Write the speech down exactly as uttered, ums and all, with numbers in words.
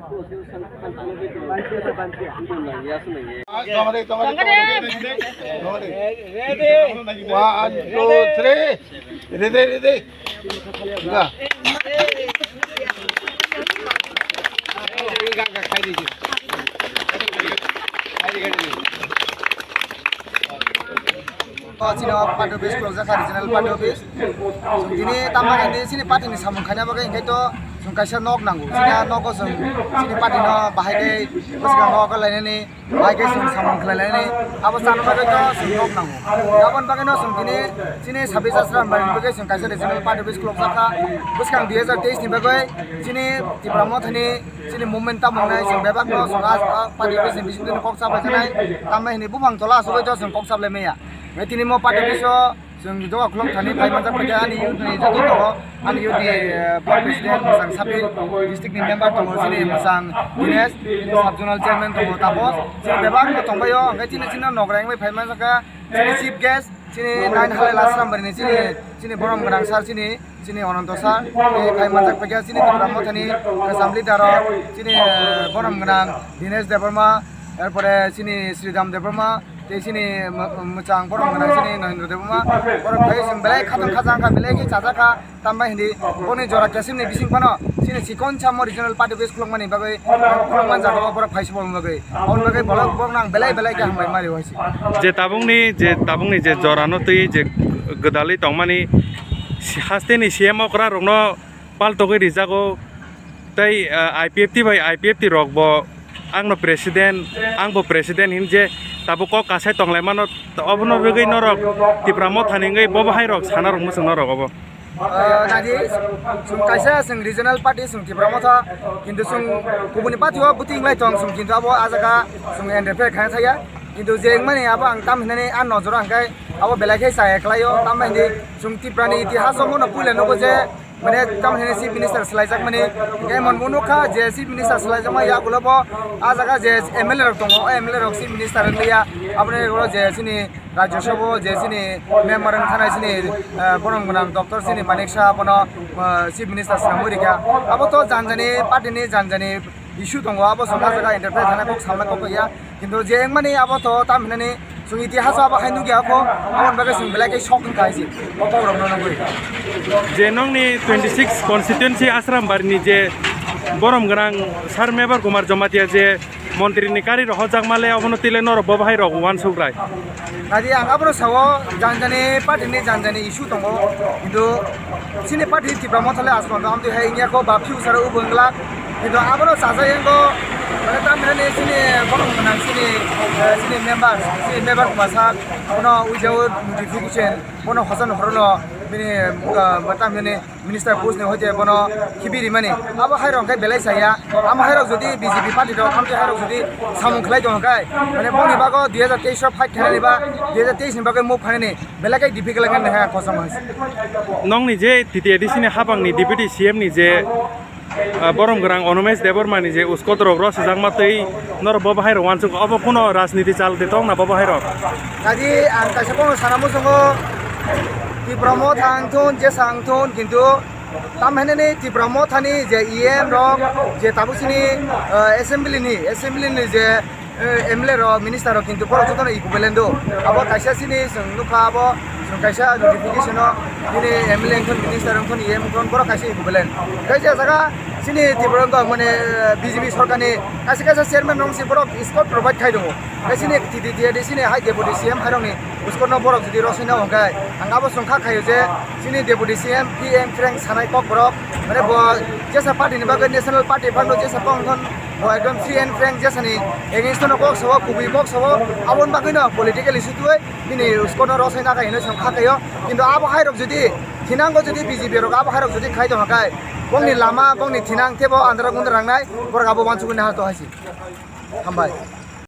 One, two, three. Ready, ready. O chini party office close kha, regional party office. Chwng tini tamo khe chini party ni samung khaina bagwi hinkhe to chwng kaisa nok nango. Chini a nogo chwng chini party no bahai khe bwskango kok lainani, bahai khe chwng samung khlai lainani. Abo chana bagwi to chwng nok nango. Aboni bagwi no chwng tini chini sabis Asra Ambani bagwi chwng kaisa regional party office close kha. Bwskang dui hazar teis ni bagwi chini Tipra Mothani chini movement tamo wngnai, chwng bebak no chwng a, a party office ni bising twi kok cha bai khanai, tamni hwnwi buphang tola asugwi to chwng kok cha lai maya. Tini mo party office o chwng doga khulok thani phai manjak bai khe ani youth ni joto tongo, ani youth ni, eh, block president Mwsang Sapir, district ni member tongo chini Mwsang Dinesh, sub zonal chairman tongo Tapos, chini bebak no tongbai o, hwnkhe chini chini nok reng bai phai manjak kha, chini chief guest, chini nine halai last number ni chini, chini borom gwnang sir chini, chini Ananto sir, tei phai manjak paikha chini Tipra Mothani kwcham leader rok, chini, eh, borom gwnang Dinesh Debbarma, erpore chini Sridham Debbarma, tei chini mw-, mwchang borom gwnang chini Nohendra Debbarma, borok phai chwng belai khatong khajang kha, belai khe chajak kha, tambai hindi boni jora kesim ni bising phano chini chikon samo regional party office khulokmani bagwi khulokman jaga o borok phai se bolong bagwi, aboni bagwi bolok borok nang belai belai khe hambai mari o hai se. Je tabukni, je tabukni je jora no twi je gwdalwi tongmani si-, hasteni C M okra rokno paltogwi rijago, tei, ah, I P F T bai I P F T rok bo ang no president, ang bo president hin je tabuk kok kasai tonglai mano, obono bagwi norok Tipra Mothani wngwi bo bahai rok sana rok muchung norok obo. Ah, nadi, chwng kaisa chwng regional party chwng Tipra Motha, kintu chwng kubuni party o buting lai tong chwng, kintu abo ah jaga chwng N D F khaina thaya, kintu je wngmani abo ang tam hinani ah nojoro hwnkhe abo belai khe chaya khlaio, tamni hindi chwng Tipra ni itihas o bono puila nugo je, mane, tam hinani chief minister swlaijakmani, hwnkhe mon bo nukha je chief minister swlaijakma yagulo bo ah jaga je M L A rok tongo, o M L A rok chief minister wngya, aboni ulo je chini Rajya Sabha o je chini member wng thanai chini, eh, borom gwnang doctor chini Manik Saha bono, eh, chief minister swnamwi rikha. Abo to janjani party ni janjani issue tongo, abo chwng ah jaga interfere thana kok salna kok ya. Kintu je wngmani abo to tam hinani chwng itihas o abo hai nukya kho, aboni bagwi chwng belai khe shock wngkha hai se, o kok rokno nugwi. Je nokni twenty six constituency Asrambari ni je borom gwnang Sir Mebar Kumar Jamatia je montri ni kari rok hojakma le, obono twi le norok bo bahai rok uansuk rai. Nadi ang abono sao, janjani party ni janjani issue tongo, kintu chini party Tipra Motha le aswk no amtwi hai wngya kho ba future o bo wngla, kintu abono chajak yango, mane tam hinani chini borom gwnang chini, eh, chini member, chini member Kumar sir, bono without notification, bono hosan horono bini, eh, tam hinani Minister post ni hoite bono khibi rimani. Abo hai rok khe belai saya. Amo hai rok jodi B J P party rok, amtwi hai rok jodi samung khlai tong khe, mane boni bago dui hajar teis o fight khainani ba dui hajar teis ni bagwi move khainani belai khe difficult khe nangya kosong hai. Nokni je T T A D C ni habang ni Deputy C M ni je, ah, borom gwnang Animesh Debbarma ni je uskot rok rw swijak ma twi norok bo bahai rok uansuk, obo kuno rajniti chal de tong na bo bahai rok? Nadi ang kaisa bono sana muchungo, Tipra Motha wng thun, jesa wng thun, kintu tam hinani Tipra Motha ni je E M rok, je tabuk sini, eh, assembly ni, assembly ni je, eh, M L A rok, minister rok, kintu borok jotono equivalent do. Abo kaisa sini chwng nukha, abo chwng kaisa notification o bini M L A wng thun, minister wng thun, E M wng thun, borok kaisa equivalent. Tei je jaga sini Tipra wng mane, eh, B J P sorkar ni kaisa kaisa chairman rok si borok escort provide khai tongo. Tei sini T T A D C ni hai Deputy C M hai rok ni uskot no borok jodi rosai na hwnkhe, ang abo chwng kha khaio je chini Deputy C M, P M phreng sanai kok borok, mane bo jesa party ni bagwi national party phano jesa kok wng thon, bo ekdom free and frank jesa ni against no kok sao, kubui kok sao, aboni bagwi no political issue twi bini uskot no rosai na kha hinwi chwng kha khaio. Kintu abo hai rok jodi thinango jodi B J P rok abo hai rok jodi khai tong khe, bongni lama, bongni thinang tebo andra gundra nangnai, borok abo uansugwi naha to hai se. Hambai.